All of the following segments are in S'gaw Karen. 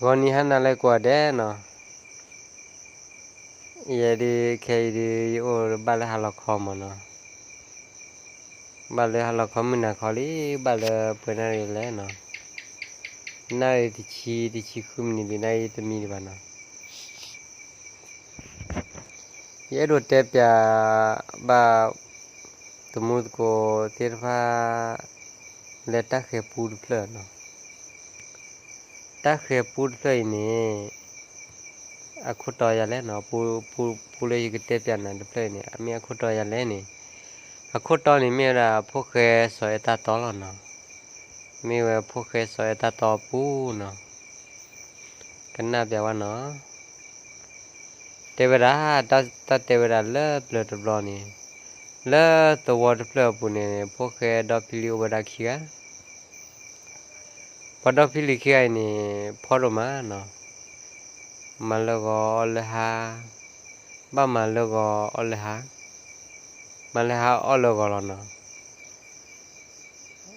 ဂီၤနံၤဟါနၤလၢကိးဂၤဒဲးနီၤ, ယဲဒုးခဲအံၤဒုး ယအိၣ်ဘၣ်လၢဟါလီၤခီမ့ၢ်နီၤ, ဘၣ်လၢဟါလီၤခီမုၢ်နၤခီလံ, ဘၣ်လၢပှဲၤနၣ်ရံၣ်လဲၣ်နီၤ, နၣ်ရံၣ်တဆံ တဆံဃုမံးနံးလံ, နၣ်ရံၣ်တမံၤဒံးဘၣ်နီၤ. ယအဲၣ်ဒိးတဲပျးဘၣ် သမူသကိးသ့ၣ်တဖၣ် လၢတၢ်ဃဲၤပူတဖျၢၣ်နီၤ. တၢ်ဃဲၤပူတဖျၢၣ်အံၤန့ၣ် အခိၣ်တီယၤလဲၣ်နီၤ, ပူလၢယကတဲပျးနၤတဖျၢၣ်အံၤန့ၣ် အမ့ၢ်အခိၣ်တီယၤလဲၣ်န့ၣ်, အခိၣ်တီန့ၣ်မ့ၢ်ဝဲဒၣ် ဖိၣ်ဃဲစီၤအဲၣ်တၢ်တီလီၤနီၤ. မ့ၢ်ဝဲဖိၣ်ဃဲစီၤအဲၣ်တၢ်တီပူနီၤ. ကနၣ်ပျးဝဲနီၤ. တဲဝဲဒၣ်, တၢ်တဲဝဲဒၣ်လၢပျၢၤတဘျီန့ၣ်, လၢသဝီတဖျၢၣ်အပူၤန့ၣ် ဖိၣ်ဃဲဒီဖံလံအိၣ်ဝဲဒၣ်ခံဂၤ. ပှၤဒီဖံလံခံဂၤအံၤန့ၣ် ဖှီၣ်ဒိၣ်မးနီၤ. မၤလၢဂီၤအီၣ်လၢဟါ, ဘၣ်မၤလၢဂီၤအီၣ်လၢဟါ, မၤလၢဟါအီၣ်လၢဂီၤလီၤနီၤ.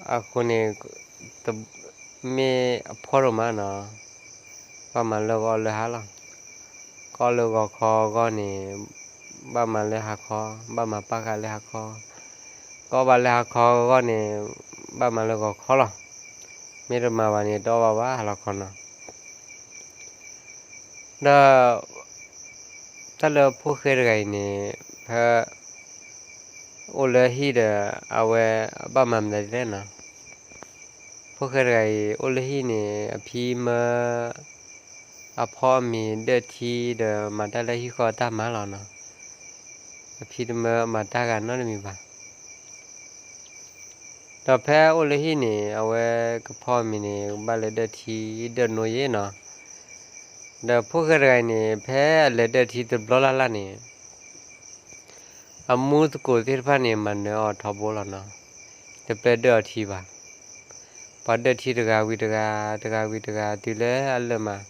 အဃိန့ၣ် မ့ၢ်အဖှီၣ်ဒိၣ်မးနီၤ, ဘၣ်မၤလၢဂီၤအီၣ်လၢဟါလီၤ. ကအီၣ်လၢဂီၤခီအဂီၢ်န့ၣ် ဘၣ်မၤလၢဟါခီ, ဘၣ်မၤပၢ်ဃာ်လၢဟါခီ, ကအီၣ်ဘၣ်လၢဟါခီအဂီၢ်န့ၣ် ဘၣ်မၤလၢဂီၤခီလီၤ. မ့ၢ်တမၤဘၣ်န့ၣ် တအီၣ်ဘၣ်ဘၣ်ဟါလီၤခီနီၤ. ဒီး တၢ်လၢဖိၣ်ဃဲတဂၤအံၤန့ၣ် ဖဲ အိၣ်လၢဟံၣ်ဒီး အဝဲအဘၣ်မၤမနုၤလဲၣ်နီၤ. ဖိၣ်ဃဲတဂၤအံၤ အိၣ်လၢဟံၣ်န့ၣ် အဖံမၢ အဖီအမ့ၤဒၢၣ်ထံဒီး မၤတၢ်လၢဟံၣ်ဃီအတၢ်မၤလီၤနီၤ. အဖံတမၢမၤတၢ်ဂၤနီတမံၤဘၣ်. ဒီးဖဲအိၣ်လၢဟံၣ်န့ၣ် အဝဲကဖီအမ့ၤန့ၣ် ကဘၣ်လဲၤဒၢၣ်ထံဒၢၣ်နိယ့ၣ်နီၤ. ဒီးဖိၣ်ဃဲတဂၤအံၤန့ၣ် ဖဲအလဲၤဒၢၣ်ထံတဘျီလၢ်လၢ်န့ၣ် အမူသကိးသ့ၣ်တဖၣ်န့ၣ် မၤနၢၤအီၤထီဘိလီၤနီၤ. တပျဲဒၢၣ်အီၤထံဘၣ်. ပှၤဒၢၣ်ထံတဂၤဝံၤတဂၤ, တဂၤဝံၤတဂၤ တုၤလၢအလၢာ်မး,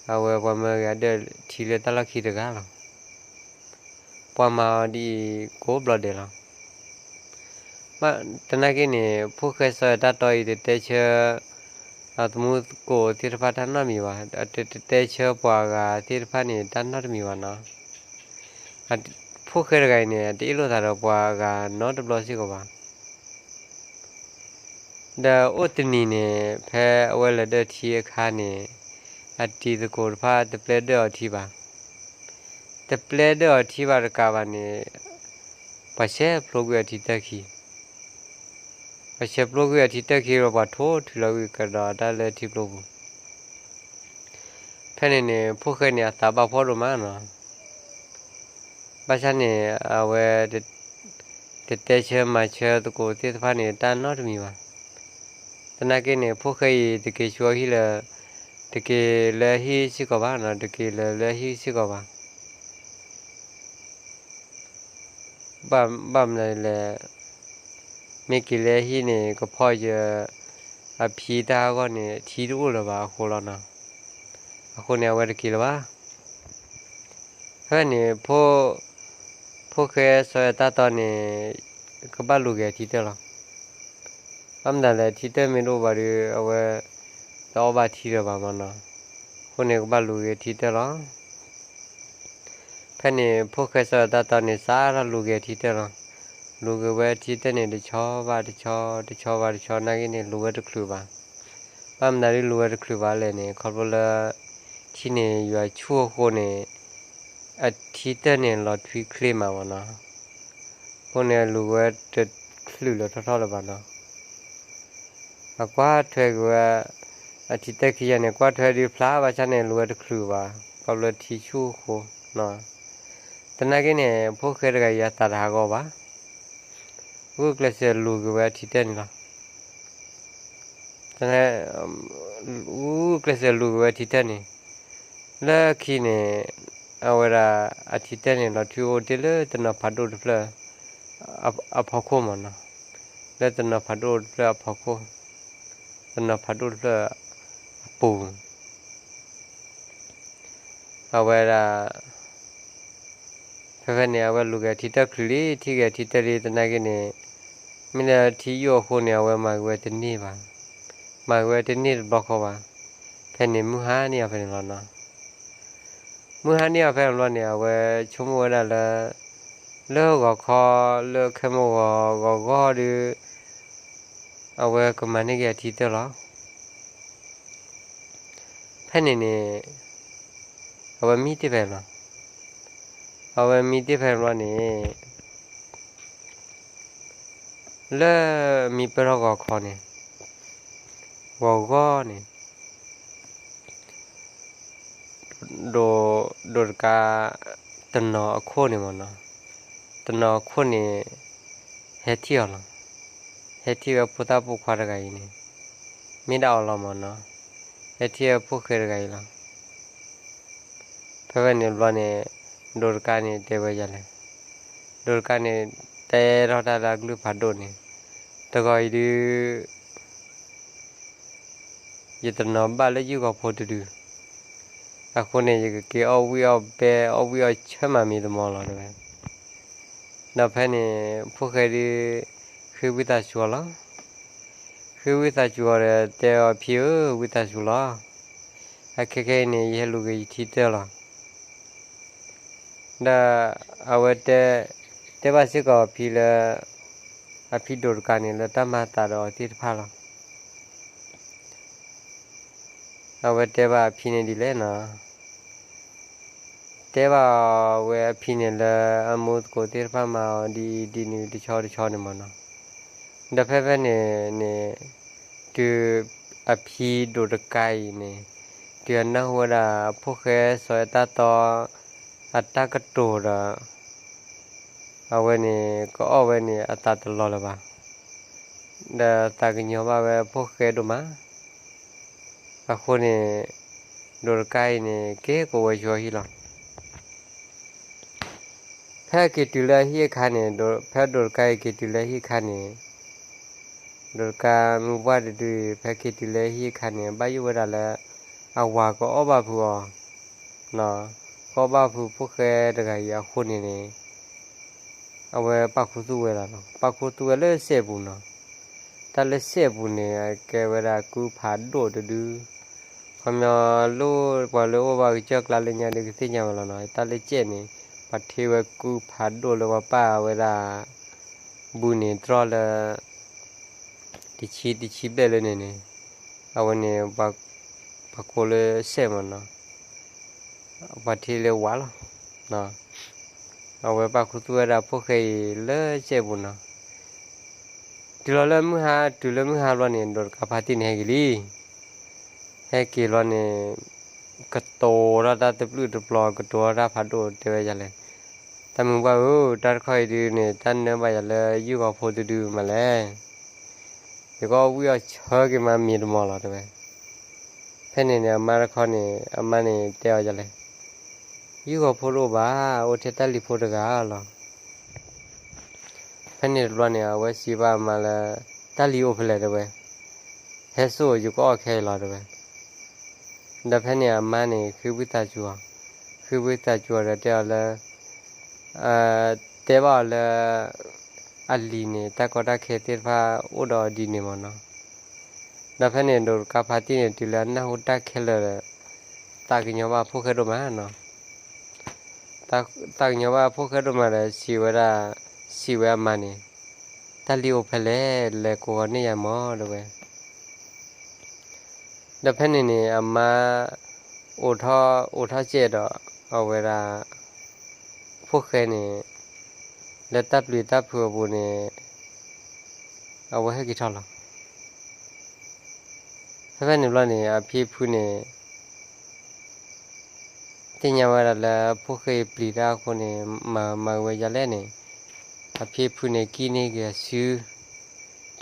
အဝဲပှၤမၢဂ့ၤအဒၢၣ်ထံလၢတၢ်လီၢ်ခံတဂၤလီၤ. ပှၤမၤအီၤဒ်အံၤကိးဘျီဒဲးလီၤ. သနာ်က့န့ၣ် ဖိၣ်ဃဲစီၤအဲၣ်တၢ်တီအံၤ တတဲဆၢ အသမူသကိးသ့ၣ်တဖၣ်တၢ်နီတမံၤဘၣ်, တတဲဆၢပှၤဂၤသ့ၣ်တဖၣ်န့ၣ် တၢ်နီတမံၤဘၣ်နီၤ. ဖိၣ်ဃဲတဂၤအံၤန့ၣ် တအ့ၣ်လိာ်သးဒီးပှၤဂၤနီတဘျီစ့ၢ်ကီးဘၣ်. ဒီးအိၣ်တနံၤန့ၣ် ဖဲအဝဲလဲၤဒၢၣ်ထံအခါန့ၣ် အတံၤသကိးတဖၣ်တပျဲဒၢၣ်အီၤထံဘၣ်. တပျဲဒၢၣ်အီၤထံဘၣ်တကးဘၣ်န့ၣ် ပှၤဆဲးဖျိကွံာ်အထံတၢၢ်ခံ, ပှၤဆဲးဖျိကွံာ်အထံတၢၢ်ခံဒီး ပှၤထိၣ်ထုးလီၤကွံာ်ကဒီးတၢ်လၢထံဖျိပူၤ. ဖဲန့ၣ်န့ၣ် ဖိၣ်ဃဲန့ၣ် အသးဘၣ်ဖှီၣ်ဒိၣ်မးနီၤ. ဘၣ်ဆၣ်န့ၣ် အဝဲ တတဲဆၢမၤဆၢသကိးသ့ၣ်တဖၣ်န့ၣ် တၢ်နီတမံၤဘၣ်. သနာ်က့န့ၣ် ဖိၣ်ဃဲအံၤ တက့ၤဆူအဟံၣ်လၢ တက့ၤလၢဟံၣ်စ့ၢ်ကီးဘၣ်နီၤ, တက့ၤလၢလၢဟံၣ်စ့ၢ်ကီးဘၣ်. ဘၣ်မနုၤလဲၣ်, မ့ၢ်က့ၤလၢဟံၣ်န့ၣ် ကဖီၣ်ယ အဖံတၢ်အဂီၢ်န့ၣ် ထံတအိၣ်လၢၤဘၣ်အဃိလီၤနီၤ. အဃိန့ၣ် အဝဲတက့ၤလၢၤဘၣ်. ဖဲန့ၣ် ဖိၣ်ဃဲစီၤအဲၣ်တၢ်တီန့ၣ် ကဘၣ်လူၤက့ၤအထံတၢၢ်လီၤ. ဘၣ်မနုၤလဲၣ် ထံတၢၢ်မ့ၢ်တအိၣ်ဘၣ်ဒီး အဝဲ တအီၣ်ဘၣ်ထံလၢၤဘၣ်မနီၤ. အဃိန့ၣ် ကဘၣ်လူၤက့ၤထံတၢၢ်လီၤ. ဖဲန့ၣ် ဖိၣ်ဃဲစီၤအဲၣ်တၢ်တီန့ၣ် စးထီၣ်လူၤက့ၤထံတၢၢ်လီၤ. လူၤက့ၤဝဲထံတၢၢ်န့ၣ် တဆီဘၣ်တဆီ, တဆီဘၣ်တဆီ နာ်က့န့ၣ် လူၤဝဲတချုးဘၣ်. ဘၣ်မနုၤဒ်လူၤဝဲတချုးဘၣ်လဲၣ်န့ၣ် ခီဖျိလၢ ထံန့ၣ်ယွၤဆူၣ်အဃိန့ၣ် အထံတၢၢ်န့ၣ် လီၤထွံချ့မးမနီၤ. အဃိန့ၣ် လူၤဝဲတချုးလၢၤထီၣ်ထီၣ်လၢၤဘၣ်နီၤ. အကွၢ်ထွဲက့ၤဝဲ အထံတၢၢ်ခံဂၤန့ၣ် ကွၢ်ထွဲဒုးဖျါဘၣ်ဆၣ်န့ၣ် လူၤဝဲတချုးဘၣ်, ခီဖျိထံဆူၣ်အဃိနီၤ. သနာ်က့န့ၣ် ဖိၣ်ဃဲတဂၤအံၤ အသးတဟးဂီၤဘၣ်. ဂုာ်ကျဲးစၢးလူၤက့ၤဝဲအထံတၢၢ်န့ၣ်လီၤ. ဂုာ်ကျဲးစၢးလူၤက့ၤဝဲအထံတၢၢ်န့ၣ်, လၢခံန့ၣ် အဝဲဒၣ်အထံတၢၢ်န့ၣ် လီၤထွံအိၣ်တ့ၢ်လၢတနီၤဖးဒိၣ်တဖျၢၣ် အဖီခိၣ်မနီၤ. လၢတနီၤဖးဒိၣ်တဖျၢၣ်အဖီခိၣ်, တနီၤဖးဒိၣ်တဖျၢၣ်အပူၤ အဝဲဒၣ် ဖဲဖဲန့ၣ် အဝဲလူၤက့ၤထံတၢၢ်ချုးလံ, ထံၣ်က့ၤထံတၢၢ်လံ, သနာ်က့န့ၣ် မ့ၢ်လၢထံယိာ်အဃိန့ၣ် အဝဲမၤက့ၤဝဲတန့ၢ်ဘၣ်. မၤက့ၤဝဲတန့ၢ်တဘျီဃီဘၣ်. ဖဲ ဖဲန့ၣ်မုၢ်ဟါန့ၢ်အီၤဖဲန့ၣ်လီၤနီၤ. မုၢ်ဟါန့ၢ်အီၤဖဲန့ၣ်ဘျီန့ၣ် အဝဲဆိကမိၣ်ဝဲဒၣ်လၢ လၢဂီၤခီ လၢခဲမိၢ်ဂီၤဂီၤဂီၤဒုး အဝဲကမၤန့ၢ်က့ၤအထံတၢၢ်လီၤ. ဖဲန့ၣ်န့ၣ် အဝဲမံတ့ၢ်ဖဲန့ၣ်လီၤ. အဝဲမံတ့ၢ်ဖဲန့ၣ်ဘျီန့ၣ် လၢမံပၢၢ်ထီၣ်ဂီၤခီန့ၣ် ဂီၤဂီၤန့ၣ် ဒိး ဒိးတကါ တနီၤအခိၣ်န့ၣ်မ့ၢ်နီၤ, တနီၤအခိၣ်န့ၣ် ဟဲထံၣ်အီၤလီၤ. ဟဲထံၣ်ဝဲဖိသၣ်ပိာ်ခွါတဂၤအံၤန့ၣ် မ့ၢ်ဒၣ်အီၤလီၤမ့ၢ်နီၤ, ဟဲထံၣ်ဝဲဖိၣ်ဃဲတဂၤအံၤလီၤ. ဖဲဖဲန့ၣ်ဘျီန့ၣ် ဒိးတကါန့ၣ်တဲဝဲဒ်လဲၣ်, ဒိးတကါန့ၣ် တဲထီၣ်တၢ်လၢအကလုၢ်ဖးဒိၣ်န့ၣ်, တဂီၤအံၤဒုး ယတနီၤဘၣ်လၢယုၢ်ဂီၤဖိတဒု, အဃိန့ၣ် ယကက့ၤအီၣ်ဝံၣ်အီၣ်ဘဲ အီၣ်ဝံၣ်အီၣ်ဆၢမၤမံတမီၤလီၤတဲဝဲ. ဒီးဖဲန့ၣ် ဖိၣ်ဃဲဒုး ဃ့ဝံသးစူၤအီၤလီၤ. ဃ့ဝံသးစူၤအီၤဒီး တဲအီၤဖံဧၢ ဝံသးစူၤလီၤ. အခဲခဲအံၤန့ၣ် ယဟဲလူၤက့ၤယထံတၢၢ်လီၤ. ဒီးအဝဲတဲ တဲဘၣ်စ့ၢ်ကီးအဖံလၢ အဖံဒိးတကါန့ၣ် လၢတၢ်မၤသးဒီးအီၤသ့ၣ်တဖၣ်လီၤ. အဝဲတဲဘၣ်အဖံန့ၣ်ဒ်လဲၣ်နီၤ, တဲဘၣ်အဝဲအဖံန့ၣ်လၢအမူသကိးသ့ၣ်တဖၣ်မၤအီၤဒ်အံၤဒ်နုၤတဆီတဆီန့ၣ်မ့ၢ်နီၤ. ဒီးဖဲဖဲန့ၣ်န့ၣ် တုၤအဖံဒိးတကါအံၤန့ၣ် တုၤအနၢ်ဟူဝဲဒၣ်အဖိၣ်ဃဲစီၤအဲၣ်တၢ်တီ အတၢ်ကတိၤဒီး အဝဲန့ၣ် ကအီၣ်ဝဲန့ၣ် အသးတလီၤလၢၤဘၣ်. ဒီးသးကညီၤဘၣ်ဝဲအဖိၣ်ဃဲဒိၣ်မး. အဃိန့ၣ် ဒိးတကါအံၤန့ၣ် က့ၤကိးဝဲဆူအဟံၣ်လီၤ. ဖဲက့ၤတုၤလၢအဟံၣ်အခါန့ၣ် ဖဲဒိးတကါအံၤက့ၤတုၤလၢအဟံၣ်အခါန့ၣ် ဒိးတကါမုၢ်ပှၢ်တဒု ဖဲက့ၤတုၤလၢအဟံၣ်အခါန့ၣ် ဘၣ်ယိၣ်ဝဲဒၣ်လၢ အဝၤကအီၣ်ဘၣ်ဖုးအီၤ, ကအီၣ်ဘၣ်ဖုးဖိၣ်ဃဲတဂၤအံၤအဃိန့ၣ်န့ၣ် အဝဲပာ်ခူသူၣ်ဝဲဒၣ်လီၤ. ပာ်ခူသူၣ်ဝဲလၢစဲးပူၤနီၤ. တၢ်လၢစဲးပူၤန့ၣ် အကဲဝဲဒၣ်ကုဖးဒိၣ်တဒု. ခီပညီ ပှၤလၢအိၣ်ဘၣ်ကစၢၢ်ကျါလၢညါဒုးကသ့ၣ်ညါဝဲလီၤနီၤ. တၢ်လၢစဲးန့ၣ် ပှၤထ့ဝဲကုဖးဒိၣ်လၢပှၤပာ်ဝဲဒၣ် ဘူးန့ၣ်တြီၢ်လၢ တဆံ တဆံဘျဲၣ်လၢန့ၣ်န့ၣ် အဝဲန့ၣ် ပှၤကိးလၢစဲးမ့ၢ်နီၤ. ပှၤထ့လၢဝၤလီၤ. အဝဲပာ်ခူသူၣ်ဝဲဒၣ်ဖိၣ်ဃဲအံၤလၢစဲးပူၤနီၤ. တုၤလီၤလၢမုၢ်ဟါ တုၤလၢမုၢ်ဟါဘျီန့ၣ် ဒိးတကါဖါတံၢ်န့ၣ်ဟဲက့ၤလံ. ဟဲက့ၤဘျီန့ၣ် ကတိၤထီၣ်တၢ်တပျုာ်တပျီၤ ကတိၤထီၣ်တၢ်ဖးဒိၣ်တဲဝဲဒ်လဲၣ်, တၢ်မုၢ်ပှၢ်ဧၢ, တၢ်တခီအံၤဒုးန့ၣ် တၢ်နၢဘၣ်ယၤလၢယုၢ်ဂီၤဖိတဒုမးလဲၣ်. ယကအီၣ်ဝံၣ်အီၣ်ဆၢက့ၤမးမံတမီၤလီၤတဲဝဲ. ဖဲန့ၣ်န့ၣ် အမါတခီန့ၣ် အမါန့ၣ်တဲအီၤဒ်လဲၣ်, ယုၢ်ဂီၤဖိတအိၣ်ဘၣ်, အိၣ်ထဲတၢ်လံၤဖိတဂၤလီၤ. ဖဲန့ၣ်တဘျီန့ၣ် အဝဲစံးဘၣ်အမါလၢ တၢ်လံၤအိၣ်ဖဲလဲၣ်တဲဝဲ, ဟဲစိာ်ယကအီၣ်ခဲအံၤလီၤတဲဝဲ. ဒီးဖဲန့ၣ်အမါန့ၣ် ဃ့ဝံသးစူၤအီၤ, ဃ့ဝံသးစူၤအီၤဒီးတဲအီၤလၢ တဲဘၣ်အီၤလၢ အလံၤန့ၣ် တၢ်ကီတၢ်ခဲသ့ၣ်တဖၣ်အိၣ်ဒီးအီၤဒ်န့ၣ်မ့ၢ်နီၤ. ဒီးဖဲန့ၣ် ဒိးတကါဖါတံၢ်န့ၣ် တုၤလၢအနၢ်ဟူတၢ်ခဲလၢာ်ဒီး သးကညီၤဘၣ်ဖိၣ်ဃဲဒိၣ်မးနီၤ. သးကညီၤဘၣ်ဖိၣ်ဃဲဒိၣ်မးဒီး စံးဝဲဒၣ်, စံးဝဲအမါန့ၣ်, တၢ်လံၤအိၣ်ဖဲလဲၣ်, လဲၤကိးဂီၤန့ၢ်ယၤမးတဲဝဲ. ဒီးဖဲန့ၣ်န့ၣ် အမါ အိးထီၣ် အိးထီၣ်စဲးဒီး အဝဲဒၣ် ဖိၣ်ဃဲန့ၣ် လၢတၢ်ပျံၤတၢ်ဖုးအပူၤန့ၣ် အဝဲဟဲက့ၤထီၣ်လီၤ. ဖဲဖဲန့ၣ်ဘျီန့ၣ် အဖံဖုန့ၣ် သ့ၣ်ညါဝဲဒၣ်လၢ ဖိၣ်ဃဲပျံၤတၢ်အဃိန့ၣ် မၤမၤဝဲဒ်လဲၣ်န့ၣ်, အဖံဖုန့ၣ် ကံၣ်န့ၢ်က့ၤအစု,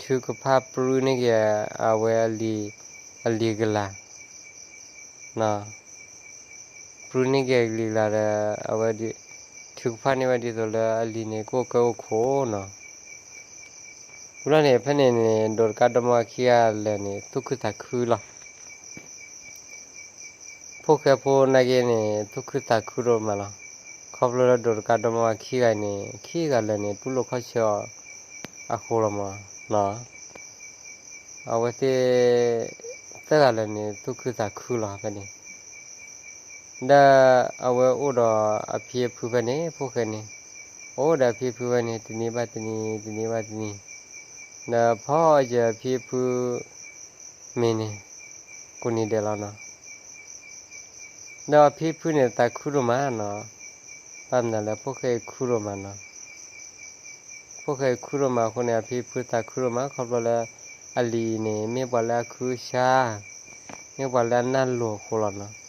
ထုကဖၣ်ပြူန့ၢ်က့ၤ အဝဲအလံၤ, အလံၤကလၤ ပြူန့ၢ်က့ၤအလံၤကလၤဒီး အဝဲ ထုကဖၣ်န့ၢ်ဝဲဒ်သိးလၢအလံၤန့ၣ် ကအိၣ်ကၢအိၣ်ခိၣ်နီၤ. ဝံၤလီၤန့ၣ် ဖဲန့ၣ်န့ၣ် ဒိးတကါဒီမါဝၤခံဂၤလၢာ်န့ၣ် သူၣ်ခုသးခုလီၤ. ဖိၣ်ဃဲဖိနာ်က့န့ၣ် သူၣ်ခုသးခုဒိၣ်မးလီၤ. ခီဖျိလၢဒိးတကါဒီမါဝၤခံဂၤန့ၣ် ခံဂၤလၢာ်န့ၣ် တူၢ်လိာ်ခီၣ်ဆၢအီၤအဃိလီၤမးနီၤ. အဝဲသ့ၣ် သၢဂၤလၢာ်န့ၣ် သူၣ်ခုသးခုလီၤဖဲန့ၣ်, ဒီးအဝဲအိၣ်ဒီးအဖံအဖုဖဲန့ၣ် ဖိၣ်ဃဲန့ၣ်, အိၣ်ဒီးအဖံအဖုဖဲန့ၣ် တနံၤဘၣ်တနံၤ တနံၤဘၣ်တနံၤ, ဒီးဖီအီၣ်ယဲအဖံအဖုမ့ၤန့ၣ် ကိးနံၤဒဲးလီၤနီၤ. ဒီးအဖံအဖုန့ၣ် သးခုဒိၣ်မးနီၤ, ဘၣ်မနုၤလၢဖိၣ်ဃဲအံၤခုဒိၣ်မးနီၤ. ဖိၣ်ဃဲအံၤခုဒိၣ်မးအဃိန့ၣ် အဖံအဖုသးခုဒိၣ်မး ခီဖျိလၢ အလံၤအံၤန့ၣ်မ့ၢ်ပှၤလၢအခုအဆါ, မ့ၢ်ပှၤလၢအနၢ်လိၤအဃိလီၤနီၤ.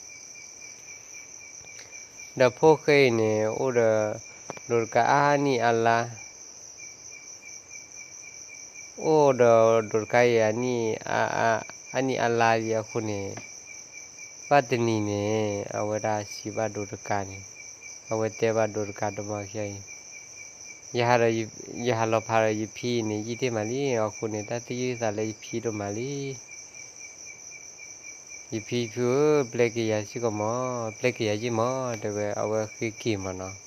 ဒီးဖိၣ်ဃဲအံၤန့ၣ် အိၣ်ဒီး ဒိးတကါအါနံၣ်အါလါ, အိၣ်ဒီးဒိးတကါအံၤ အနံၣ်အါလါလံအဃိန့ၣ်, ဘၣ်တနံၤန့ၣ် အဝဲဒၣ်စံးဘၣ်ဒိးတကါန့ၣ်, အဝဲတဲဘၣ်ဒိးတကါဒိၣ်မးခဲအံၤ, ယဟးလီၤဖးဒီးယဖံအံၤန့ၣ် ယံာ်တ့ၢ်မးလံ, အဃိန့ၣ် တၢ်သယုၢ်သးလၢယဖံဒိၣ်မးလံ. ယဖံဖုဧၢ, ပျဲက့ၤယၤစ့ၢ်ကီးမး, ပျဲက့ၤယၤယံၢ်မး, တဲဝဲ အဝဲဃ့က့ၤမးနီၤ.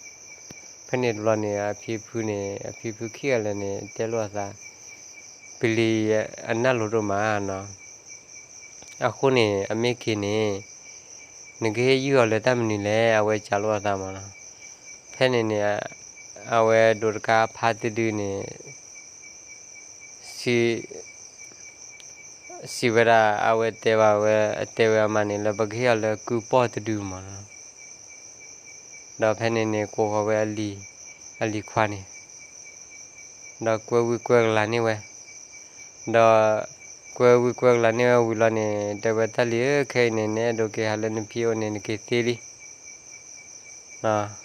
ဖဲန့ၣ်တဘျီန့ၣ် အဖံဖုန့ၣ် အဖံဖုခံဂၤလၢာ်န့ၣ် တဲလိာ်အသး, ပလံၤအနၢ်လိၤဒိၣ်မးနီၤ. အဃိန့ၣ် အမ့ၢ်က့ၤန့ၣ် နကဟ့ၣ်ယုၢ်အီၤလၢတၢ်မနုၤလဲၣ်, အဝဲစံးလိာ်အသးမးနီၤ. ဖဲန့ၣ်န့ၣ် အဝဲဒိးတကါဖါတဒုန့ၣ် စံးဝဲဒၣ် အဝဲတဲဘၣ်ဝဲ အတဲဝဲအမါန့ၣ် လၢပကဟ့ၣ်အီၤလၢကုပီၢ်တဒုမးနီၤ. ဒီးဖဲန့ၣ်န့ၣ် ကိးဃီၤဝဲအလံၤ, အလံၤခွါန့ၣ်, ဒီးကွဲဝံကွဲကလၤန့ၢ်ဝဲ, ဒီးကွဲဝံကွဲကလၤန့ၢ်ဝဲဝံၤလီၤန့ၣ် တဲဝဲ တၢ်လံၤဧၢ, ခဲအံၤန့ၣ် နအဲၣ်ဒိးက့ၤဟးလၢနဖံအိၣ်န့ၣ် နက့ၤသ့လံ.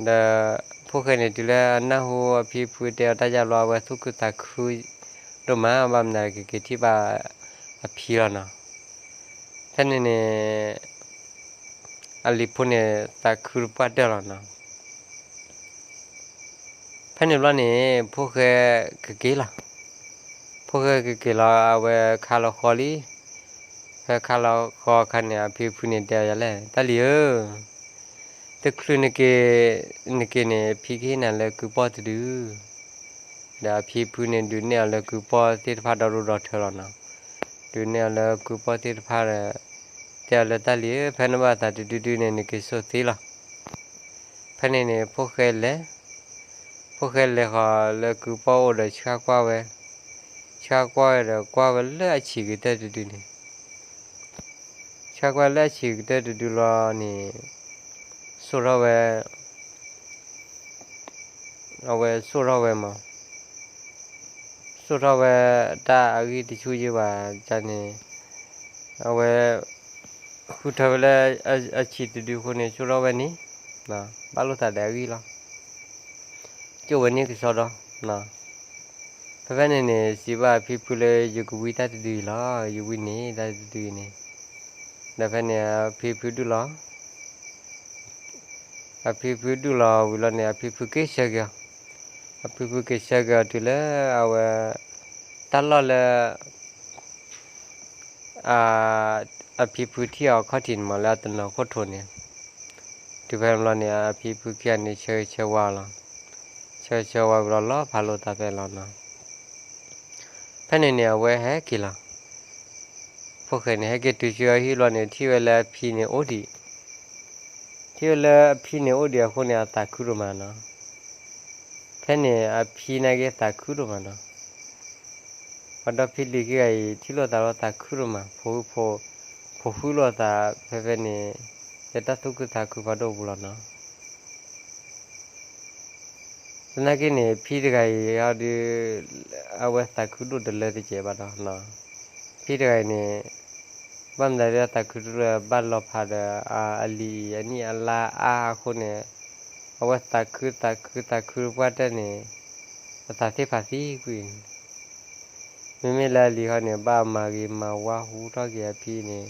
ဒီးဖိၣ်ဃဲန့ၣ် တုၤလၢအနၢ်ဟူအဖံဖုတဲအီၤတၢ်ယါဘျီ အဝဲသူၣ်ခုသးခုဒိၣ်မး, ဘၣ်မနုၤက့ၤက့ၤထံၣ်ဘၣ် အဖံလီၤနီၤ. ဖဲန့ၣ်န့ၣ် အလံၤဖိန့ၣ် သးခုတပှၢ်တၢၢ်လီၤနီၤ. ဖဲန့ၣ်ဘျီန့ၣ် ဖိၣ်ဃဲကက့ၤလီၤ. ဖိၣ်ဃဲကက့ၤလီၤ အဝဲခါလီၤဃီလံ. ဖဲခါလီၤဃီအခါန့ၣ် အဖံဖုန့ၣ်တဲအီၤယၤလဲၣ်, တၢ်လံၤဧၢ, တချုးနက့ၤ, နက့ၤန့ၣ် ဖံကဟ့ၣ်နၤလၢကုပီၢ်တဒု. ဒီးအဖံဖုန့ၣ် ဒုးနဲၣ်အီၤလၢကုပီၢ်သ့ၣ်တဖၣ်ဒီဒူၣ်ဒီထၢလီၤနီၤ. ဒုးနဲၣ်အီၤလၢကုပီၢ်သ့ၣ်တဖၣ်ဒီး တဲအီၤလၢ တၢ်လံၤဧၢ, ဖဲနဘၣ်သးတဒုဒုန့ၣ် နက့ၤစိာ်သ့လီၤ. ဖဲန့ၣ်န့ၣ် ဖိၣ်ဃဲလဲၤ, ဖိၣ်ဃဲလဲၤဃီၤလၢကုပီၢ်အိၣ်ဒီးဆှၣ်ကွၢ်ဝဲ, ဆှၣ်ကွၢ်ဝဲဒီးကွၢ်ဝဲလၢအဆံးကတၢၢ်တဒုန့ၣ်, ဆှၣ်ကွၢ်လၢအဆံးကတၢၢ်တဒုလီၤန့ၣ်, စိာ်ထီၣ်ဝဲ, အဝဲစိာ်ထီၣ်ဝဲမး, စိာ်ထီၣ်ဝဲတၢ်အဂံၢ်တဆူၣ်ယ့ၢ်ဘၣ်န့ၣ်, အဝဲဃုထၢဝဲလၢအဆံးတဒုအဃိန့ၣ် စိာ်ထီၣ်ဝဲန့ၣ်, ဘၣ်လိာ်သးဒီးအဂံၢ်လီၤ. ကၠိၣ်ဝဲန့ၢ်ကစီဒီ, ဖဲဖဲန့ၣ်န့ၣ် စံးဘၣ်အဖံဖုလၢ ယကဝံတၢ်တဒုအံၤလီၤ, ယဝံန့ၢ်တၢ်တဒုအံၤန့ၣ်, ဒီးဖဲန့ၣ်အဖံဖုဒူၣ်လီၤ အဖံဖုဒူၣ်လီၤဝံၤလီၤန့ၣ် အဖံဖုက့ၤဆၢက့ၤအီၤ, အဖံဖုက့ၤဆၢက့ၤအီၤတုၤလၢအဝဲ တၢ်လီၢ်လၢ အဖံဖုထံၣ်အီၤခီၣ်ထံးန့ၣ်မး လၢအတနီၤခိၣ်ထိးန့ၣ်, တုၤဖဲန့ၣ်ဘျီန့ၣ် အဖံဖုခံဂၤန့ၣ် ဆၢဂ့ၤဆၢဝါလီၤ, ဆၢဂ့ၤဆၢဝါဝံၤလီၤ လီၤဖးလိာ်သးဖဲလီၤနီၤ. ဖဲန့ၣ်န့ၣ် အဝဲဟဲက့ၤလီၤ. ဖိၣ်ဃဲန့ၣ် ဟဲက့ၤတုၤဆူအဟံၣ်ဘျီန့ၣ် ထံၣ်ဝဲလၢအဖံန့ၣ်အိၣ်ဒံး, ထံၣ်ဝဲလၢအဖံန့ၣ်အိၣ်ဒံးအဃိန့ၣ် အသးခုဒိၣ်မးနီၤ. ဖဲန့ၣ်အဖံနာ်က့သးခုဒိၣ်မးနီၤ. ပှၤဒီဖံလံၤခံဂၤအံၤ ထံၣ်လိာ်သးလီၤသးခုဒိၣ်မး, ဖိဃုလိာ်သးဖဲဖဲန့ၣ် လၢတၢ်သူၣ်ခုသးခုဖးဒိၣ်ပူၤလီၤနီၤ. သနာ်က့န့ၣ် ဖံတဂၤအံၤဒီး အဝဲသးခုဒိၣ်တလၢတကဲးဘၣ်ဒီး, ဖံတဂၤအံၤန့ၣ် ဘၣ်မနုၤလၢသးခုဒိၣ်လၢ ဘၣ်လီၤဖးဒီးအလံၤအံၤ အနံၣ်အလါအါအဃိန့ၣ်, အဝဲသးခုသးခုသးခုတပှၢ်တၢၢ်န့ၣ် အသးသ့ၣ်ဖးသံကွံာ် မ့မ့ၢ်လၢအလံၤဟီန့ၣ် ဘၣ်မၤဂ့ၤမၤဝါဟူထီၣ်က့ၤအဖံန့ၣ်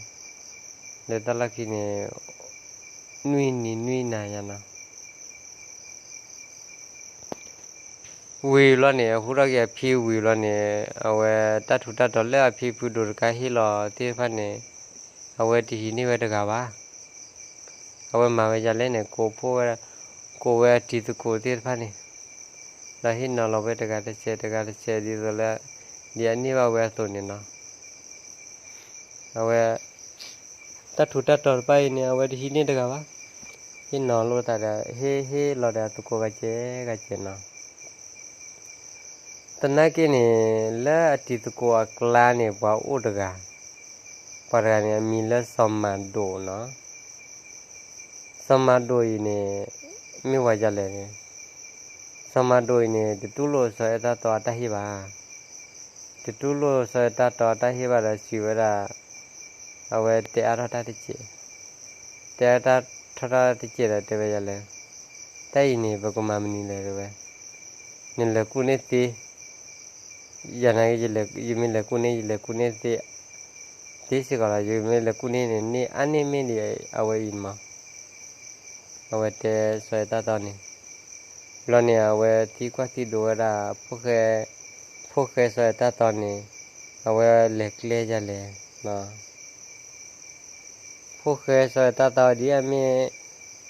လၢတၢ်လီၢ်ခံန့ၣ် နွံနံၤနွံနၤယါနီၤ. ဝံၤလီၤန့ၣ် အဟူထီၣ်က့ၤအဖံဝံၤလီၤန့ၣ် အဝဲတၢ်ထူးတၢ်တီၤလၢအဖံဖုဒိးတကါဟ့ၣ်လီၤသ့ၣ်တဖၣ်န့ၣ် အဝဲတဟံးန့ၢ်ဝဲတဂၤဘၣ်. အဝဲမၤဝဲဒ်လဲၣ်န့ၣ် ကိးဖှိၣ်ဝဲ, ကိးဝဲအတံၤသကိးသ့ၣ်တဖၣ်န့ၣ် ဒီးဟ့ၣ်နီၤလီၤဝဲတဂၤတစဲးတဂၤတစဲးဒ်သိးလၢ ဒ်အန့ၢ်ဘၣ်ဝဲအသိးန့ၣ်နီၤ. အဝဲ တၢ်ထူးတၢ်တီၤတဖၣ်အံၤန့ၣ် အဝဲတဟံးန့ၢ်တဂၤဘၣ်. ဟ့ၣ်နီၤလိာ်သးဒီး ဟ့ၣ်ဟ့ၣ်လီၤဒီးအသကိးဂၤကဲဂၤကဲနီၤ. သနာ်က့န့ၣ် လၢအတံၤသကိးအကျါန့ၣ် ပှၤအိၣ်တဂၤ, ပှၤတဂၤန့ၣ် အမံၤလၢစီၤမၤဒိၣ်နီၤ. စီၤမၤဒိၣ်အံၤန့ၣ် မ့ၢ်ပှၤဒ်လဲၣ်န့ၣ်, စီၤမၤဒိၣ်အံၤန့ၣ် တတူၢ်လိာ်စီၤအဲၣ်တၢ်တီအတၢ်ဟ့ၣ်ဘၣ်. တတူၢ်လိာ်စီၤအဲၣ်တၢ်တီအတၢ်ဟ့ၣ်ဘၣ်ဒီးစံးဝဲဒၣ်, အဝဲတဲအါထီၣ်တၢ်တစဲး, တဲအါထီၣ်တၢ်တစဲးဒီးတဲဝဲဒ်လဲၣ်, တၢ်အံၤန့ၣ် ပကမၤမနုၤလဲၣ်တဲဝဲ, နလဲၤကူၣ်န့ၢ်သ့, ယၤနာ်က့ ယမ့ၢ်လဲၤကူၣ်န့ၢ် ယလဲၤကူၣ်န့ၢ်သ့, သ့စ့ၢ်ကီးလီၤ, ယမ့ၢ်လဲၤကူၣ်န့ၢ်န့ၣ် န့ၢ်အါန့ၢ်မ့ၢ်ဒံးအဝဲအံၤမး. အဝဲတဲစီၤအဲၣ်တၢ်တီန့ၣ်, ဘျီန့ၣ် အဝဲသံကွၢ်သံဒိးဝဲဒၣ် ဖိၣ်ဃဲစီၤအဲၣ်တၢ်တီန့ၣ်, အဝဲလဲၤကျဲဒ်လဲၣ်. ဖိၣ်ဃဲစီၤအဲၣ်တၢ်တီဒ်အမ့ၢ်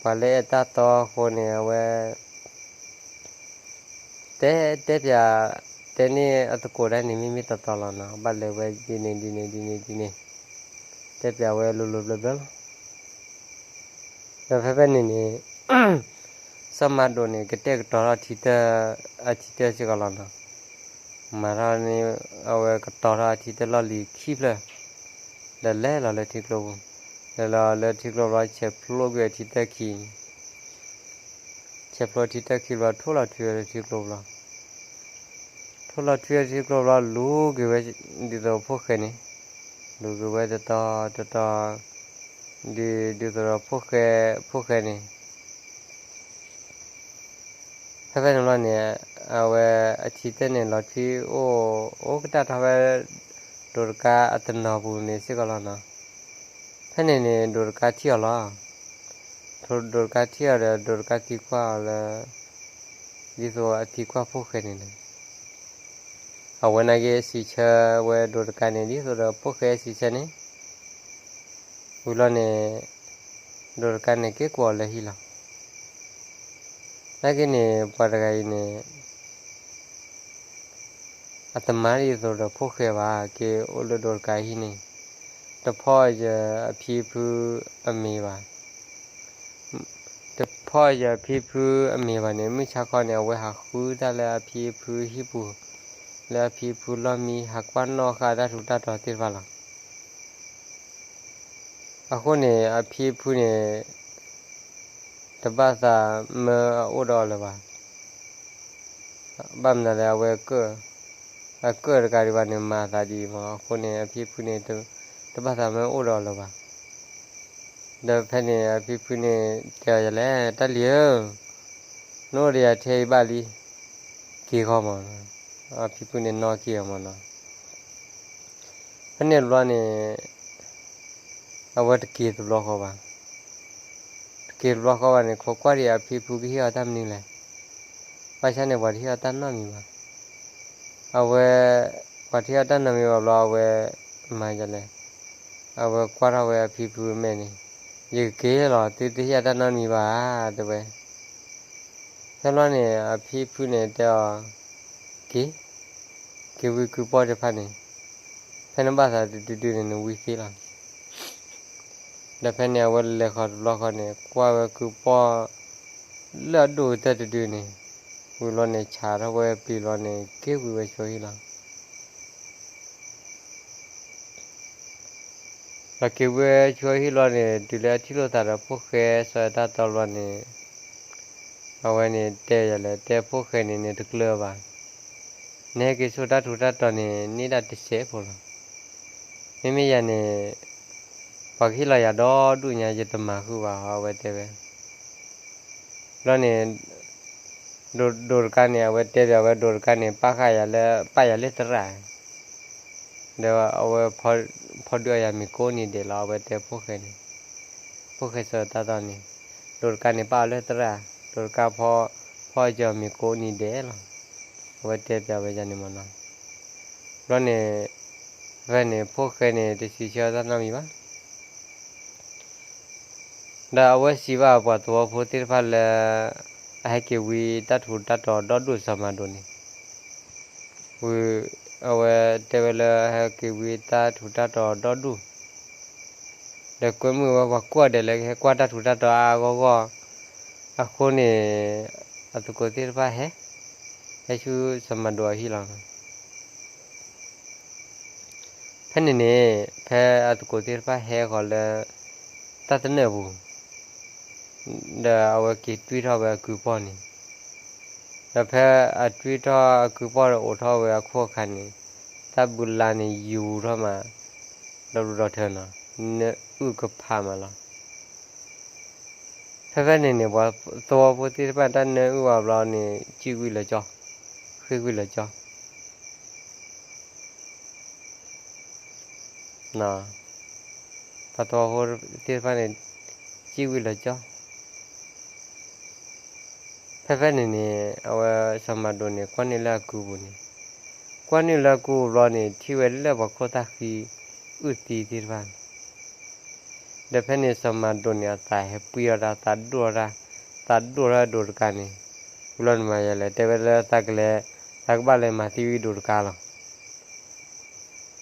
ပှၤလၢအဲၣ်တၢ်တီအဃိန့ၣ် အဝဲ တဲ တဲပျး, တဲန့ၢ်အသကိးဒၣ်န့ၣ် မ့မ့ၢ်တီတီလီၤနီၤ, ဘၣ်လဲၤဝဲဒ်န့ၣ်ဒ်န့ၣ်ဒ်န့ၣ်ဒ်န့ၣ်, တဲပျးဝဲလိၤလိၤဘျၢဘျၢလီၤ. ဒီးဖဲဖဲန့ၣ်န့ၣ် စီၤမၤဒိၣ်န့ၣ် ကတဲာ်ကတီၤထီၣ်ထံတၢ, အထံတၢစ့ၢ်ကီးလီၤနီၤ. မၤထီၣ်န့ၣ် အဝဲကတီၤထီၣ်အထံတၢလီၢ်လံၤခံဖျၢၣ်, ဒီးလဲၤလီၤလၢထံကျိပူၤ, လဲၤလီၤလၢထံကျိဘျီ ဆဲးဖျိကွံာ်အထံတၢခံ ဆဲးဖျိထံတၢခံဘျီ ထိၣ်လီၤထွံဝဲလၢထံကျိဘျီ, ထိၣ်လီၤထွံဝဲထံကျိဘျီ လူၤက့ၤဝဲ ဒ်သိးဖိၣ်ဃဲန့ၣ်, လူၤက့ၤဝဲတတီၤတတီၤ, ဒ် ဒ်သိးဒီးဖိၣ်ဃဲ ဖိၣ်ဃဲန့ၣ်, ဖဲဖဲန့ၣ်ဘျီန့ၣ် အဝဲအထံတၢန့ၣ် လီၤထွံအိၣ် အိၣ်ကတၢၢ်ထီၣ်ဝဲ ဒိးတကါအတနီၤပူၤန့ၣ်စ့ၢ်ကီးလီၤနီၤ. ဖဲန့ၣ်န့ၣ် ဒိးတကါထံၣ်အီၤလီၤ. ဒိးတကါထံၣ်အီၤဒီး ဒိးတကါသံကွၢ်အီၤလၢ ဒ်သိးအသံကွၢ်ဖိၣ်ဃဲန့ၣ်လီၤ. အဝဲနာ်က့စံးဆၢဝဲဒိးတကါန့ၣ် ဒ်သိးဒီးဖိၣ်ဃဲစံးဆၢန့ၣ်, ဝံၤလီၤန့ၣ် ဒိးတကါန့ၣ် က့ၤကွၢ်အီၤလၢဟံၣ်လီၤ. နာ်က့န့ၣ် ပှၤတဂၤအံၤန့ၣ် အတမၤဒ်သိးဒီးဖိၣ်ဃဲဘၣ်, က့ၤအိၣ်လၢဒိးတကါဟံၣ်န့ၣ်, တဖီၣ်ယၤအဖံဖုအမ့ၤဘၣ်. တဖီၣ်ယၤအဖံဖုအမ့ၤဘၣ်န့ၣ် မုၢ်ဆါခီန့ၣ် အဝဲဟးဃုတၢ်လၢအဖံဖုဟံၣ်ပူၤ, လၢအဖံဖုလီၢ်မံ ဟးကွၢ်နီၣ်ဃာ်တၢ်ထူးတၢ်တီၤသ့ၣ်တဖၣ်လီၤ. အဃိန့ၣ် အဖံဖုန့ၣ် တဘၣ်သးမၢအအိၣ်ဒီးအီၤလၢၤဘၣ်. ဘၣ်မနုၤလဲၣ် အဝဲ အကၢၣ်တဂၤဒံးဘၣ်န့ၣ် မၤအသးဒ်အံၤမး, အဃိန့ၣ် အဖံဖုန့ၣ် တဘၣ်သးမၢအိၣ်ဒီးအီၤလၢၤဘၣ်. ဒီးဖဲန့ၣ် အဖံဖုန့ၣ် တဲအီၤယၤလဲၣ်, တၢ်လံၤဧၢ, နအိၣ်ဒီးယၤထဲအံၤဘၣ်လံ, က့ၤဃီမးနီၤ. အဖံဖုန့ၣ်နီၣ်က့ၤအီၤမးနီၤ. ဖဲန့ၣ်တဘျီန့ၣ် အဝဲတက့ၤတဘျီဃီဘၣ်. တက့ၤတဘျီဃီဘၣ်န့ၣ် ခိးကွၢ်ဒံးအဖံဖုကဟ့ၣ်အီၤတၢ်မနုၤလဲၣ်. ဘၣ်ဆၣ်န့ၣ် ပှၤတဟ့ၣ်အီၤတၢ်နီတမံၤဘၣ်. အဝဲ ပှၤတဟ့ၣ်အီၤတၢ်နီတမံၤဘၣ်ဘျီ အဝဲ မၤယၤလဲၣ်, အဝဲကွၢ်ထီၣ်ဝဲအဖံဖုအမဲာ်န့ၣ်, ယကက့ၤလီၤ သုတဟ့ၣ်ယၤတၢ်နီတမံၤဘၣ်ဧါ တဲဝဲ. ဖဲဘျီန့ၣ် အဖံဖုန့ၣ်တဲအီၤ, က့ၤ, က့ၤဝံကုပီၢ်တဖၣ်န့ၣ်, ဖဲနဘၣ်သးတဒုဒုန့ၣ် နဝံသ့လီၤ. ဒီးဖဲန့ၣ် အဝဲလဲၤဃီၤတဘျီဃီန့ၣ် ကွၢ်ဝဲကုပီၢ်လၢအဒိၣ်ကတၢၢ်တဒုန့ၣ်, ဝံၤဘျီန့ၣ် ဆးထီၣ်ဝဲပျံၤဘျီန့ၣ် က့ၤဝံဝဲဆိဟံၣ်လီၤ. ဒီးက့ၤဝဲဆိဟံၣ်ဘျီန့ၣ် တုၤလၢအထံၣ်လိာ်သးဒီးဖိၣ်ဃဲစီၤအဲၣ်တၢ်တီဘျီန့ၣ်, အဝဲန့ၣ်တဲယၤလဲၣ်, တဲဖိၣ်ဃဲန့ၣ်န့ၣ်တကျၢၤဘၣ်. နဟဲက့ၤဆိတၢ်ထူးတၢ်တီၤန့ၣ် န့ၢ်ဒၣ်တစဲးဖိလီၤ. မ့မ့ၢ်ယၤန့ၣ် ပှၤကဟ့ၣ်လီၤယၤဒီဒူၣ်ညါ ယတမၤဃုာ်ဘၣ် အဝဲတဲဝဲ. ဘျီန့ၣ် ဒိးတကါန့ၣ် အဝဲတဲပျးဝဲဒိးတကါန့ၣ် ပာ်ဃာ်ယၤလၢ ပာ်ယၤလၢသရၣ်, ဒီးအဝဲ ဖီဒုးအီယၤမ့ၤကိးနံၤဒဲးလီၤ အဝဲတဲဖိၣ်ဃဲန့ၣ်, ဖိၣ်ဃဲစီၤတၢ်တီန့ၣ်, ဒိးတကါန့ၣ် ပာ်အီၤလၢသရၣ်, ဒိးတကါဖီ ဖီအီၤမ့ၤကိးနံၤဒဲးလီၤ, အဝဲတဲပျးဝဲယၤန့ၣ်မ့ၢ်နီၤ. ဘျီန့ၣ် ဖဲန့ၣ် ဖိၣ်ဃဲန့ၣ် တစံးဆၢတၢ်နီတမံၤဘၣ်. ဒီးအဝဲစံးဘၣ်ပှၤသဝီဖိသ့ၣ်တဖၣ်လၢ အဟဲက့ၤဝံတၢ်ထူးတၢ်တီၤဒီဒူၣ်စီၤမၤဒိၣ်န့ၣ်, ဝံၤ အဝဲတဲဝဲလၢအဟဲက့ၤဝံတၢ်ထူးတၢ်တီၤဒီဒူၣ် ဒီးကွဲမုာ်ဝဲပှၤကိးဂၤဒဲးလၢကဟဲကွၢ်တၢ်ထူးတၢ်တီၤအါအါဂီၢ်ဂီၢ်အဃိန့ၣ်, အသကိးသ့ၣ်တဖၣ်ဟဲ, ဟဲဆူစီၤမၤဒိးအဟံၣ်လီၤ. ဖဲန့ၣ်န့ၣ် ဖဲအသကိးသ့ၣ်တဖၣ်ဟဲဃီၤလၢ တၢ်တနၢၣ်ပူၤ ဒီးအဝဲက့ၤတွံၢ်ထီၣ်ဝဲအကုပီၢ်န့ၣ်, ဒီးဖဲအတွံၢ်ထီၣ်အကုပီၢ်ဒီးအိးထီၣ်ဝဲအခိၣ်အခါန့ၣ်, တၢ်ဘုလါန့ၣ်ယူၤထီၣ်မး, ဒီးဘျုးဒီးထၢနီၤ, နၢအုၣ်ကဖးမးလီၤ. ဖဲဖဲန့ၣ်န့ၣ် ပှၤသဝီဖိသ့ၣ်တဖၣ်တၢ်နၢအုၣ်ဝဲဘျီန့ၣ် စံၣ်ဝံၤလၢကၠီ, ဃ့ၢ်ဝံၤလၢကၠီ ပှၤသဝီဖိသ့ၣ်တဖၣ်န့ၣ် စံၣ်ဝံၤလၢကၠီ. ဖဲဖဲန့ၣ်န့ၣ် အဝဲစီၤမၤဒိးန့ၣ် ကွၢ်န့ၢ်လၢအကုပူၤန့ၣ်, ကွၢ်န့ၢ်လၢအကုပူၤဘျီန့ၣ် ထံၣ်ဝဲလၢပှၤခိၣ်သၣ်ဃံ အုၣ်သံသ့ၣ်တဖၣ် ဒီးဖဲန့ၣ်စီၤမၤဒိးန့ၣ် အသးဟဲပှံအီၤတၢ်, သးဒိၣ်ထီၣ်တၢ်, သးဒိၣ်ထီၣ်ဒိးတကါန့ၣ်, ဝံၤလီၤန့ၣ်မၤယလဲၣ်, တဲဝဲလၢသးကလဲၤ, သးကဘၣ်လဲၤမၤသံဝံၤဒိးတကါလီၤ.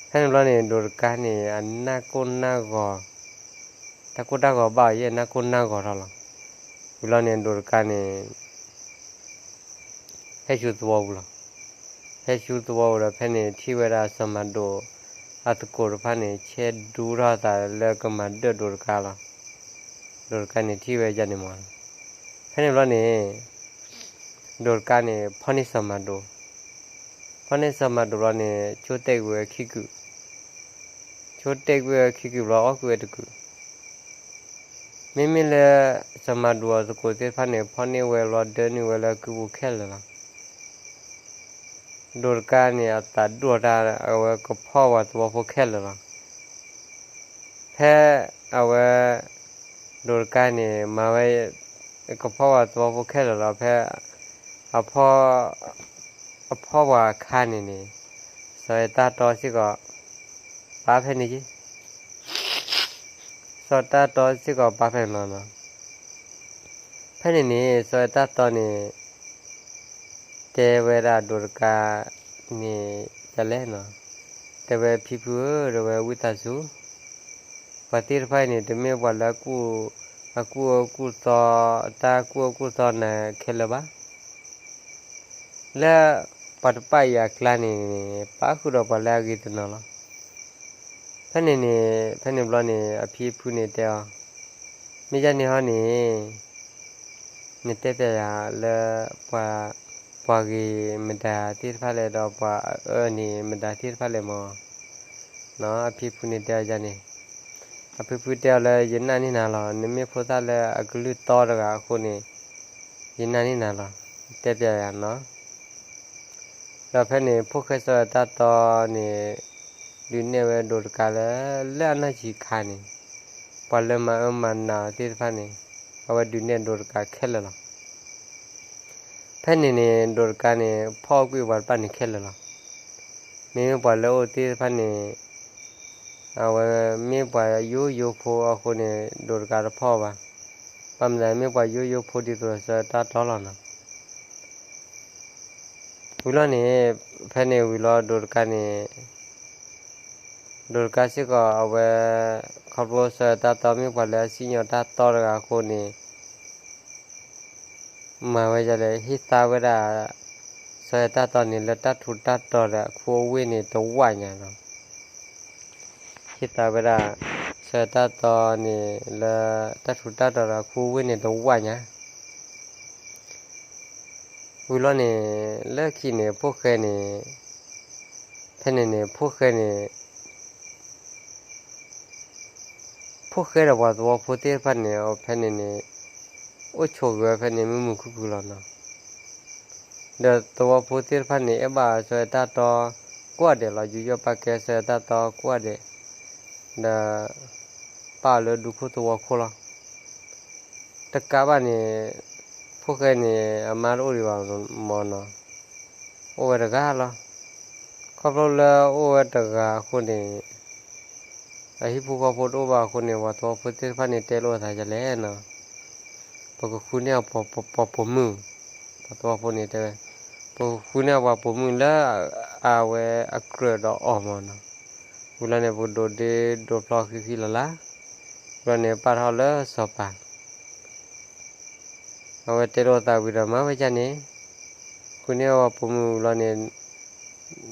ဖဲန့ၣ်ဘျီန့ၣ် ဒိးတကါန့ၣ် အနၢ်ကိၢ်နၢ်ဂီၤ, တၢ်ကိၢ်တၢ်ဂီၤဘၣ်အီၤ ယဲၢ်နၢ်ကိၢ်နၢ်ဂီၤထီၣ်လီၤ. ဝံၤလီၤန့ၣ် ဒိးတကါန့ၣ် ဟဲဆူသဝီပူၤလီၤ. ဟဲဆူသဝီပူၤဒီး ဖဲန့ၣ်ထံၣ်ဝဲဒၣ်စီၤမၤဒိး အသကိးတဖၣ်န့ၣ် ဆဲးဒူထီၣ်သးလၢကမၤဒၢၣ်ဒိးတကါလီၤ. ဒိးတကါန့ၣ်ထံၣ်ဝဲဒ်န့ၣ်မး. ဖဲန့ၣ်ဘျီန့ၣ် ဒိးတကါန့ၣ် ဖီၣ်န့ၢ်စီၤမၤဒိး, ဖီၣ်န့ၢ်စီၤမၤဒိးဘျီန့ၣ် ဆိတဲာ်ကွံာ်ဝဲခံကုာ်, ဆိတဲာ်ကွံာ်ဝဲခံကုာ်ဘျီ အီၣ်ကွံာ်ဝဲတကုာ်. မ့မ့ၢ်လၢ စီၤမၤဒိးအသကိးသ့ၣ်တဖၣ်န့ၣ် ဖီၣ်န့ၢ်ဝဲဘျီဒၢနုာ်ဝဲလၢကုပူၤခဲလၢာ်လီၤ. ဒိးတကါန့ၣ် အသးဒိၣ်တၢ် အဝဲကဖီၣ်ပှၤသဝီဖိခဲလၢာ်လီၤ. ဖဲအဝဲ ဒိးတကါန့ၣ် မၤဝဲ ကဖီၣ်ပှၤသဝီဖိခဲလၢာ်လီၤ. ဖဲ အဖီၣ် အဖီၣ်ပှၤအခါန့ၣ်န့ၣ် စီၤအဲၣ်တၢ်တီစ့ၢ်ကီး ပာ်ဖဲန့ၣ်က့ စီၤတၢ်တီစ့ၢ်ကီးပာ်ဖဲန့ၣ်လီၤ. ဖဲန့ၣ်န့ၣ် စီၤအဲၣ်တၢ်တီန့ၣ် တဲဝဲဒၣ်ဒိးတကါန့ၣ် ဒ်လဲၣ်နီၤ, တဲဝဲဖံဖုဧၢ, တဲဝဲဝံသးစူၤ, ပှၤသ့ၣ်တဖၣ်အံၤန့ၣ် တမ့ၢ်ပှၤလၢ အကူၣ်အၢကူၣ်သီ, တၢ်ကူၣ်အၢကူၣ်သီနၤခဲလၢာ်ဘၣ်. လၢပှၤတပာ်အံၤအကျါန့ၣ်န့ၣ် ပာ်ဃုာ်ဒီးပှၤလၢအဂ့ၤတနီၤလီၤ. ဖဲန့ၣ်န့ၣ် ဖဲန့ၣ်ဘျီန့ၣ် အဖံအဖုန့ၣ်တဲအီၤ, မ့ၢ်ဒ်န့ၣ်ဟီန့ၣ် နတဲပျးယၤလၢ ပှၤ ပှၤဂ့ၤမတၤသ့ၣ်တဖၣ်လဲၣ် ဒီးပှၤအအၢန့ၣ်မတၤသ့ၣ်တဖၣ်လဲၣ်မၢ်. အဖံဖုန့ၣ်တဲအီၤဒ်န့ၣ်, အဖံဖုတဲအီၤလၢ ယနာ်န့ၢ်နၤလီၤ, နမ့ၢ်ဖိသၣ်လၢအကလုၢ်တီတဂၤအဃိန့ၣ် ယနာ်န့ၢ်နၤလီၤ, တဲပျးယၤနီၤ. ဒီးဖဲန့ၣ် ဖိၣ်ဃဲစီၤအဲၣ်တၢ်တီန့ၣ် ဒုးနဲၣ်ဝဲဒိးတကါလၢ လၢအနီၢ်ဆံးခါန့ၣ် ပှၤလၢမၤအၢမၤနးအီၤသ့ၣ်တဖၣ်န့ၣ် အဝဲဒုးနဲၣ်ဒိးတကါခဲလၢာ်လီၤ. ဖဲန့ၣ်န့ၣ် ဒိးတကါန့ၣ် ဖီၣ်ကွံာ်ပှၤတဖၣ်န့ၣ်ခဲလၢာ်လီၤ. မ့မ့ၢ်ပှၤလၢအအိၣ်သ့ၣ်တဖၣ်န့ၣ် အဝဲမ့ၢ်ပှၤယိယိဖိအဃိန့ၣ် ဒိးတကါတဖီၣ်ဘၣ်. ဘၣ်မနုၤမ့ၢ်ပှၤယိယိဖိဒ်သိးစီၤအဲၣ်တၢ်တီလီၤနီၤ. ဝံၤလီၤန့ၣ် ဖဲန့ၣ်ဝံၤလီၤ ဒိးတကါန့ၣ် ဒိးတကါစ့ၢ်ကီးအဝဲ ခီဖျိစီၤအဲၣ်တၢ်တီမ့ၢ်ပှၤလၢအစံၣ်ညီၣ်တၢ်တီတဂၤအဃိန့ၣ် မၤဝဲဒ်လဲၣ် ဟ့ၣ်သါဝဲဒၣ် စီၤအဲၣ်တၢ်တီန့ၣ် လၢတၢ်ထူးတၢ်တီၤဒီးအခူအဝ့ၢ်န့ၣ်တဝးညါနီၤ. ဟ့ၣ်သါဝဲဒၣ် စီၤအဲၣ်တၢ်တီန့ၣ် လၢတၢ်ထူးတၢ်တီၤဒီးအခူအဝ့ၢ်န့ၣ်တဝးညါ ဝံၤလီၤန့ၣ် လၢခံန့ၣ် ဖိၣ်ဃဲန့ၣ် ဖဲန့ၣ်န့ၣ် ဖိၣ်ဃဲန့ၣ် ဖိၣ်ဃဲဒီးပှၤသဝီဖိသ့ၣ်တဖၣ်န့ၣ် ဖဲန့ၣ်န့ၣ် အိၣ်ဆိးဂဲၤဖဲန့ၣ်မုာ်မုာ်ခုၣ်ခုၣ်လီၤနီၤ. ဒီးသဝီဖိသ့ၣ်တဖၣ်န့ၣ် အဲၣ်ဘၣ်စီၤအဲၣ်တၢ်တီကိးဂၤဒဲးလီၤ. ယူးယီၣ်ပာ်ကဲစီၤအဲၣ်တၢ်တီကိးဂၤဒဲး ဒီး ပာ်အီၤလၢဒူခိၣ်သဝီခိၣ်လီၤ. တကးဘၣ်န့ၣ် ဖိၣ်ဃဲန့ၣ် အမါတအိၣ်ဒံးဘၣ်မၢ်နီၤ, အိၣ်ဝဲတဂၤလီၤ. ခီဖျိလၢအိၣ်ဝဲတဂၤအဃိန့ၣ် အဟံၣ်ဖိဃီဖိတအိၣ်ဘၣ်အဃိန့ၣ် ပှၤသဝီဖိသ့ၣ်တဖၣ်န့ၣ် တဲလိာ်အသးဒ်လဲၣ်နီၤ, ပကဃုန့ၢ်အပှၤပိာ်မုၣ်, ပှၤသဝီဖိန့ၣ်တဲဝဲ, ပကဃုန့ၢ်အပှၤပိာ်မုၣ်လၢအဝဲအကြၢးဒီးအီၤမၢ်နီၤ. ဝံၤလီၤန့ၣ် ပကဒိးဒ့ဒိးဖျီဃံဃံလၤလၤ. ဘျီန့ၣ်ပာ်ထီၣ်လၢစီၤပၤ အဝဲတဲလိာ်သးဝံၤဒီးမၤဝဲဒ်န့ၣ်, ဃုန့ၢ်အီၣ်ဝဲပိာ်မုၣ်ဘျီန့ၣ်,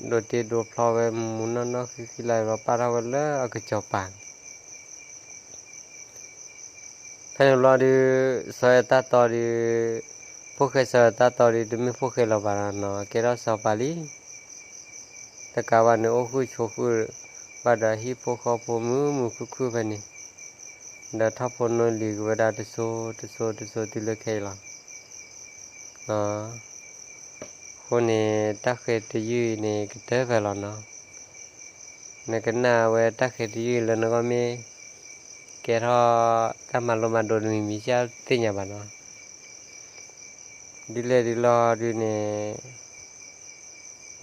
ဒိးတ့ဒိးဖျီဝဲမူမူနီၢ်နီၢ်ဃံဃံလၤလီၤ ပာ်ထီၣ်ဝဲလၢအကစီၤပၤ ဖဲန့ၣ်ဘျီဒုး, စီၤအဲၣ်တၢ်တီဒုး, ဖိၣ်ဃဲစီၤအဲၣ်တၢ်တီဒုး တမ့ၢ်ဖိၣ်ဃဲလၢၤဘၣ်နီၤ ကဲထီၣ်စီၤပၤလံ. တကးဘၣ်န့ၣ် အိၣ်ဃုာ်ဆိးဃုာ်ဘၣ်ဒီးဟံၣ်ဖိဃီဖိမုာ်မုာ်ခုၣ်ခုၣ်ဖဲန့ၣ်, ဒီးထီၣ်ဖိနီၢ်လံၤက့ၤဝဲဒၣ်တစိၤတစိၤတစိၤတုၤလၢခဲအံၤလီၤ. အဃိန့ၣ် တၢ်ဃဲၤတယုၢ်အံၤန့ၣ် ကတၢၢ်ဖဲလီၤနီၤ. နကနၣ်ဝဲတၢ်ဃဲၤတယုၢ်လၢနဂီၢ်မ့ၢ် ကဲထီၣ်တၢ်မၤလိမၤဒိးတမံၤမံၤ ကသ့ၣ်ညါဘၣ်နီၤ. ဒ်လဲၣ်ဒ်လဲၣ်ဒုးန့ၣ်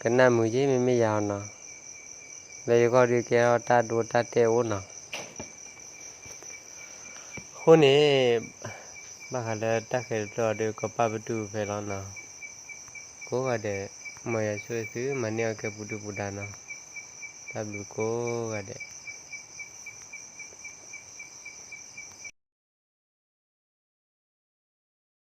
ကနၣ်မုာ်က့ၤ မ့မ့ၢ်ယၤအီၤနီၤ, လၢယဂီၢ်ဒုးကဲထီၣ်တၢ်ဒိတၢ်တဲာ်အိၣ်နီၤ. အဃိန့ၣ် ဘၣ်ဃးလၢတၢ်ဃဲၤတဖျၢၣ်အီၤဒီး ကပာ်ပတုာ်ဖဲလီၤနီၤ. ကိးဂၤဒဲး, မ်ယွၤဆိၣ်ဂ့ၤသု မၤန့ၢ်အီၣ်ကဲပူၤဒုၣ်ပူၤဒါနီၤ. တၢ်ဘျုးကိးဂၤဒဲး.